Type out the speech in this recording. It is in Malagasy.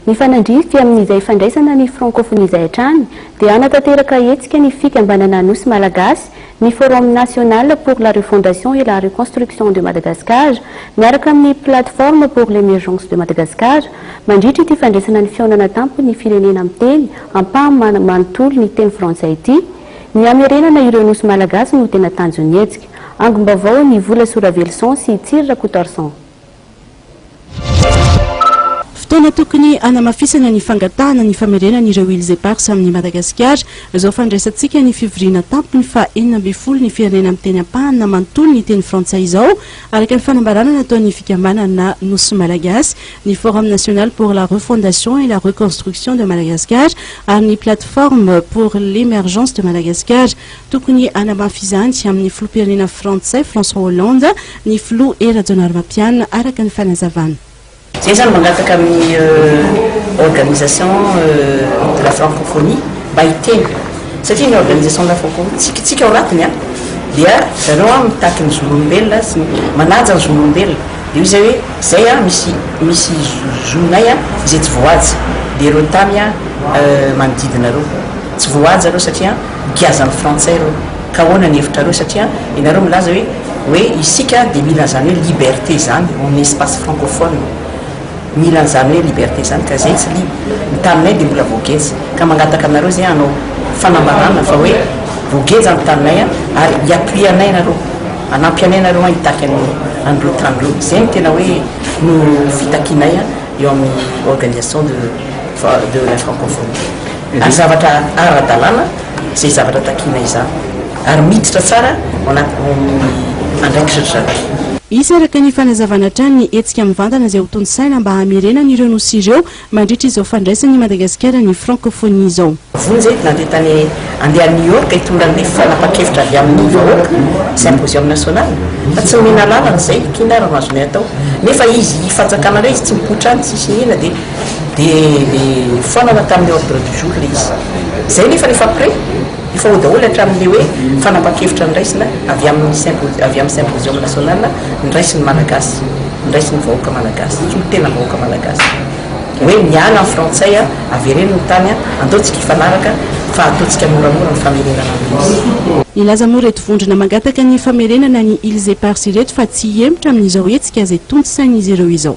Mifanandrify amin'izay fandraisana ny Francophonie izay hatrany dia hanatanteraka hetsika ny fikambanana Nosy Malagasy, ny Forum National pour la Refondation et la Reconstruction de Madagascar miaraka amin'ny Plateforme pour l'Emergence de Madagascar mandritra ity fandraisana ny fihaonana tampon'ny firenena miteny ampahany manontolo ny teny frantsay ity. Ny hamerenana ireo Nosy Malagasy no tena tanjon'ny hetsika. Angom-baovao ny Vola Soravelison sy Tsiry Rakotoarison. Fotoana tokony hanamafisana ny fangatahana ny famerenana ireo Îles Éparses amin'i Madagasikara izao fandraisantsika ny fivoriana tampony faha 16 ny firenena miteny ampahany na manontolo ny teny frantsay izao, araka ny fanambarana nataon'ny fikambanana Nosy Malagasy, ny Forum National pour la Refondation et la Reconstruction de Madagascar ary ny Plateforme pour l'Emergence de Madagascar. Tokony hanamafy izany amin'ny filoham-pirenena frantsay François Hollande ny filoha Hery Rajaonarimampianina, araka ny fanazavana. Zay zany mangataka amin'ny organisation de la francophonie mba hiteny satria ny organisation de la francophonie tsika tsika ao anatiny a dia zareo a mitaky ny zon'olombelona sy manaja ny zon'olombelona dia hoy zay hoe zay a misy misy zonay a izay tsy voahaja dia ireo tany a manodidina ireo tsy voahaja ireo satria giazan'ny frantsay ireo ka ahoana ny hevitrareo satria ianareo milaza hoe hoe isika dia mila an'izany hoe liberté izany ao amin'ny espace francophone mila an'izany hoe liberté izany ka izay tsy libre ny taninay dia mbola voageja ka mangataka anareo izay hanao fanambarana fa hoe voageja ny taninay ary hi-appuyer anay ianareo hanampy anay ianareo hitaky an'ireo tany ireo izay no tena hoe no fitakianay eo amin'ny organisation de de la francophonie ary zavatra ara-dalàna izay zavatra takiana izany ary miditra tsara ao anaty ao amin'ny andraikitra ry zareo. Hisy araka ny fanazavana hatrany ny hetsika mivantana izay hotontosaina mba hamerenana ireo nosy ireo mandritra izao fandraisan'i Madagasikara ny Francophonie izao. Vonjy nandeha tany andeha any New York hitondra an'ilay fanapahan-kevitra avy amin'ny vahoaka, symposium national, fa tsy nomena alalana izay, k'inona ary no azonay atao? Nefa izy fanjakana indray izy tsy mipoitra any, tsisy inona dia dia dia foanana tamin'ny ordre du jour ilay izy. Izay nefa efa prêt, efa ao daholo hatramin'ilay hoe fanapahan-kevitra noraisina avy amin'ny sympo avy amin'ny symposium national noraisin'ny Malagasy, noraisin'ny vahoaka Malagasy, solontenam-bahoaka Malagasy. Hoe miala ny frantsay a, avereno ny tany a, andao tsika hifanaraka fa ataontsika moramora ny famerenana ny nosy. Nilaza moa ireto vondrona mangataka ny famerenana ny Îles Éparses ireto fa tsy hihemotra amin'izao hetsika izay tontosain'izy ireo izao.